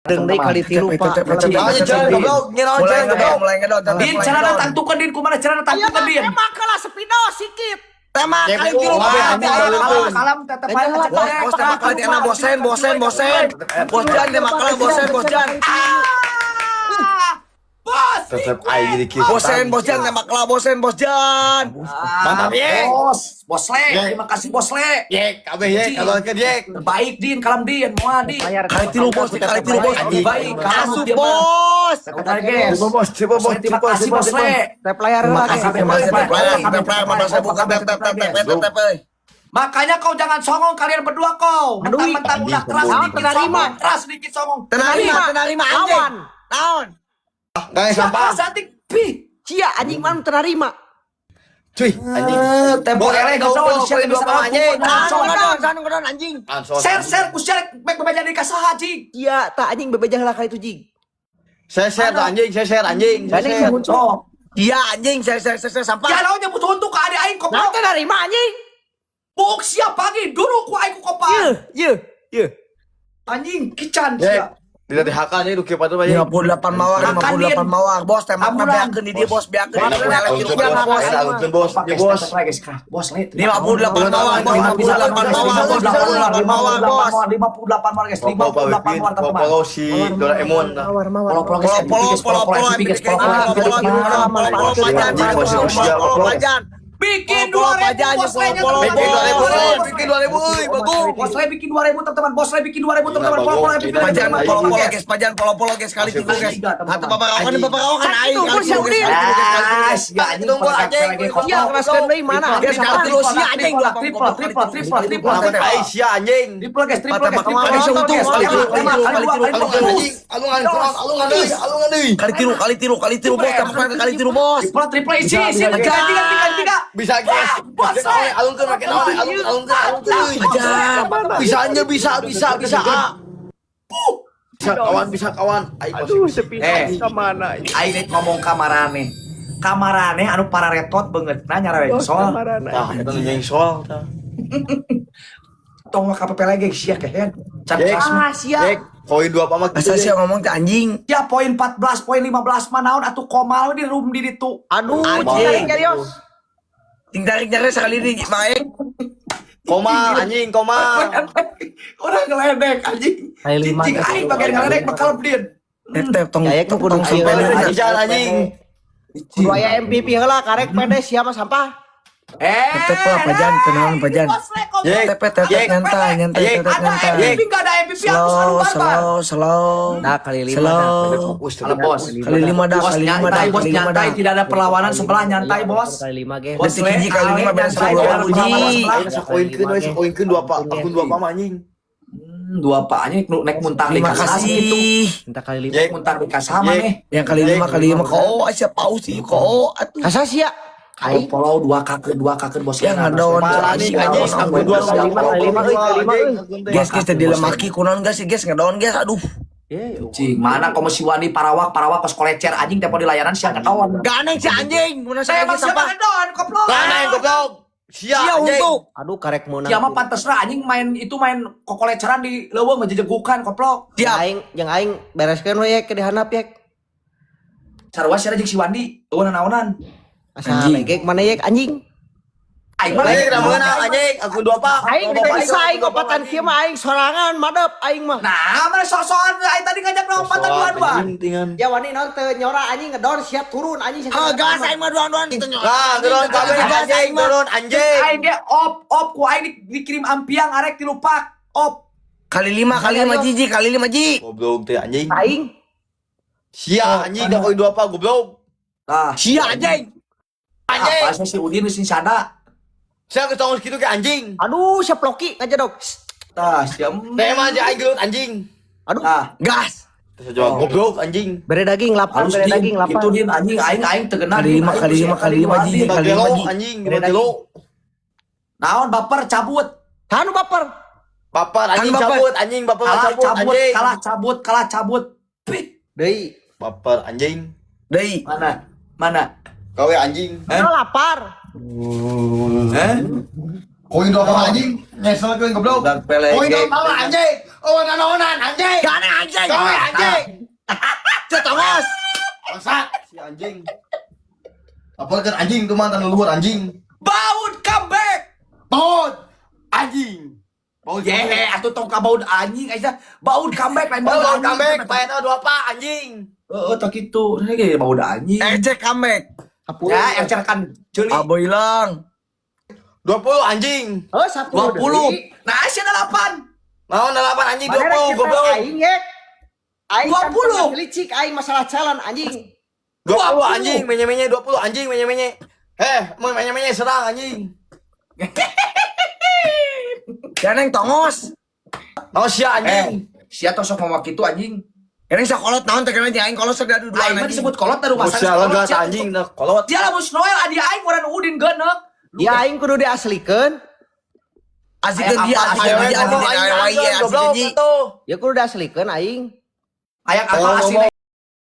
Deung deui kali tilu, Pak. Ayo jalan, goblok, nyenaon Mulai jalan, ngedon, goblok. Mulai ngedon. Din, cara tangtukeun, Din, kumaha cara tangtukeun, Din? Emang kalah speedo sikit. Tembak kali tilu, Wah, Pak. anjing, Kalam, kalam, tetep aja. Bos, bos, tembak kali enak, bosen, bosen, bosen. Bos Jan, tembak kali, bosen, bos Jan. Bos. Tetep aing jadi kieu. Bosen, bos Jan, tembak lah, bosen, bos Jan. Mantap, ye. Bos, Bos Le, Ye. Terima kasih, Bos Le. Ye, kabeh ye, kalonkeun ye. Terbaik, Din, kalam, Din, moal, Din. Kali tilu, bos, kali tilu, bos. Anjing. Baik, kalam Asup, dia mah. bos. Udah, guys. Coba, bos, coba, bos, Bos Le, terima coba, kasih, coba, Bos coba. Le. Tap layar Terima lah. kasih, terima kasih, tap layar, tap layar, 15.000, tap, tap, tap, tap, tap, tap, tap, eh. Makanya kau jangan songong kalian berdua kau. Aduh, Mentang-mentang udah keras Anjing, sedikit terima. Songong, keras sedikit songong. Tenang lima, tenang lima, anjing. Lawan. Naon? Guys, sampah. Siapa cantik? Pi. Cia anjing mana terima. Cuy, anjing. Tempo Boleh, eleh kau ngedon, siapa poin bisa dua apa, anjing? Sanu ngedon, sanu ngedon, anjing. Ansos. Share, share, ku share back bebeja di kasaha, jing. Cia tak anjing bebeja heula kali itu jing. Saya share tuh, anjing, saya share, anjing, saya Anjing share. Oh. Iya, anjing, saya sampah. Ya naon nyebut huntu ka ade aing Nah, koplok. terima anjing. Buk siap pagi dulu ku aing ku kopan. Ye, ye, ye. Anjing kican Ye, sia. tidak di HK anjing, duki patuh anjing. 58 mawar, Makan, 58 Din. mawar, bos, tembak Ambulan. beakeun di dia, bos, beakeun. Enak, alunkeun, bos, enak, alunkeun, bos, ye, bos. Bos, le. 58 mawar, bos, 58 mawar, bos, 58 mawar, bos. 58 mawar, guys. 58 mawar, teman-teman. Polo si Doraemon. Mawar, mawar. Polo polo guys, Polo, polo, guys, polo, polo polo, MVP, guys, polo polo polo, MVP, polo, polo, polo, pajan, polo, polo, pajan. Bikin Polo, 2000 pajan, bos le-nya, polo, teman-teman. Bikin 2000, polo. euy, bikin 2000, euy, bagus. Bos le bikin 2000, teman-teman. Bos le bikin 2000, teman-teman. Polo polo MVP, Pajan, teman-teman. polo, polo, guys, pajan, polo, polo, guys, kali tiga, guys. Atau bapak rawakan, bapak rawakan, aing, kali tilu, guys, kali tilu, guys, kali tilu, guys. Ya, anjing, Tunggu, anjing. Cia keraskeun deui mana? Guys, kali tilu, sia, anjing, Triple, triple, triple, triple, Lawan aing sia anjing. Triple, guys, triple, guys, triple, Guys, guys, untung, guys, kali tilu, kali kali dua, tilu, kali dua, kali kali tilu, dua. Anjing, alungan, alungan deui, alungan deui. Kali tilu, kali tilu, kali tilu, bos, tembak kali tilu, bos. Triple, triple, isi, isi, tiga, tiga, tiga, tiga. Bisa, guys. Bos, Make naon, alungkeun, make naon, alungkeun, alungkeun, alungkeun deui. Pajan. Bisa aja, bisa, bisa, bisa. Ah. Bisa kawan, bisa kawan. Aing Aduh, sepi Eh. ka mana? Aing rek ngomong kamarane. Kamarane anu pararetot beungeutna nyarareng sol. Tah, eta nu nyengsol tah. Tong KPP lagi sia kehen. Can Jek. keras mah. Ah, sia. Jek, koin dua pamak Asa sih ngomong teh anjing. Ya poin 14, poin 15 mah naon atuh komal we di room di ditu. Aduh, Anjing. cia serius. Ting tarik nyari sekali di Bang. Komal anjing, komal. Orang ngeledek anjing. Kali lima, Cicing aing bagian ngeledek bakal din. Tep tong Ya, ya, tong kudu tong sampai kieu. deui. Anjing anjing. Kudu aya MVP heula karek pede siapa sampah. Eh. Tetep lah, Pajan, tenang, Pajan. Jek, Tep tep Jek, nyantai nyantai Jek, tep Ada nyantai. MVP enggak ada MVP aku Slow selalu barbar. slow slow. Nah, kali lima Slow. dah. Fokus Halo, bos. Kali lima dah, Bos kali lima dah, nyantai, bos kali lima nyantai, dah. tidak ada perlawanan sebelah nyantai, bos. Kali lima ge. Bos Detik hiji kali lima beres nyantai, 10.000 tidak ada perlawanan ji. sebelah. Aing sakoinkeun we, sakoinkeun dua pak, akun dua pak mah, anjing. Dua pak anjing nu naik muntah di Terima kasah gitu. kasih. Minta kali lima. Jek, Muntah di kasah mah Jek. nih. Yang kali lima kok siapa sih kok atuh. Kasa sia. Aing follow dua kake dua kake bos. Ya, ngedon. Parani anjing, akun dua Kali lima, kali lima, euy, kali lima, euy. Guys, guys tadi lemaki kunaon guys, guys ngedon guys, aduh. Cing, mana komo si Wandi parawak parawak kos kolecer anjing tepo di layanan sia ngedon. Ganeng si anjing, mun Saya saya mah siapa sampah. ngedon koplok. Ganeng goblok. Sia Sia anjing. untuk. Aduh karek meunang. Sia mah pantes lah anjing main itu main kokoleceran di leuweung ngejejegukan koplok. Siap. Aing jeung aing bereskeun we yek ke dihandap yek. Sarua sia jeung si Wandi, eueuh naonan. Asa Anjing. legek mana yek anjing. Aing mah Anjing da meunang anjing, akun dua pak. Aing Bapak teu bisa aing opatan kieu mah aing sorangan madep aing mah. Nah, mana sok-sokan aing tadi ngajak lompatan dua-dua. Anjing. Ya wani naon teu nyora anjing ngedon sia turun anjing sia. Ah, gas aing mah duang-duang. Nah, turun kabeh Gas anjing, aing mah. turun anjing. Aing ge op op ku aing dikirim ampiang arek tilupak. Op. Kali lima jiji, kali lima ji. Goblok teh anjing. Aing Sia anjing da koin dua pak goblok. Tah, Sia anjing. Anjing. apa sih si Udin geus sada. Sia geus tong kitu ke anjing. Aduh sia ploki ngajedog. Tah, sia. Teh mah aja aing gelut anjing. Aduh Tah, Gas. Terus jawab goblok anjing. bere daging 8 halus bere din, daging 8. itu din anjing aing aing tegenan. Kali lima, kali lima, kali lima, ji. Kali lima, Gelo ji. anjing, gelo. Naon baper cabut. Kanu baper. Baper anjing Kan baper. cabut anjing, baper Kalah cabut cabut, anjing. kalah cabut, kalah cabut. Pih, Deui. Baper anjing. Deui. mana? Mana? Kawe anjing. Eh? Lo lapar. Eh? Koin dua apa anjing? Nyesel koin goblok. Dan peleg. Koin dua apa anjing? Oh, nanaonan anjing. Gane anjing. Coy anjing. Cek tongos. Bangsat si anjing. Apalagi anjing tuh mantan leluhur anjing. Baut comeback. Baut anjing. Baut Yehe, atuh tong ka baut anjing aja. Baut comeback lain Baut anjing. comeback, paetna dua pak anjing. Heeh, tong kitu. Ini ge baut anjing. RC comeback. Ya, RC kan ceuli. Abo hilang. 20 anjing. Oh, 10 20. Nah, Aisyah 8. Mau 8 anjing Mana 20 goblok. aing ye. Aing kan 20. pernah licik aing masalah calon anjing. 20 20. anjing, menye-menye 20 anjing, menye-menye. Eh, mau menye-menye serang anjing. Jangan yang tongos. Mau sia Eh, anjing. sia tos sok ngomong kitu anjing. Ini saya kolot naon teh kena aing kolot sok diadu dua Aing mah disebut kolot dari rumah Mau sia legas anjing dah kolot. Dia lamun Noel adi aing urang Udin geuneuk. Ya aing kudu diaslikeun. Asikeun dia, Apa, asikeun Ayo dia, ngomong asikeun aing dia, goblok asikeun tuh. Ya kudu diaslikeun aing. Hayang apa Oh, asli ngomong.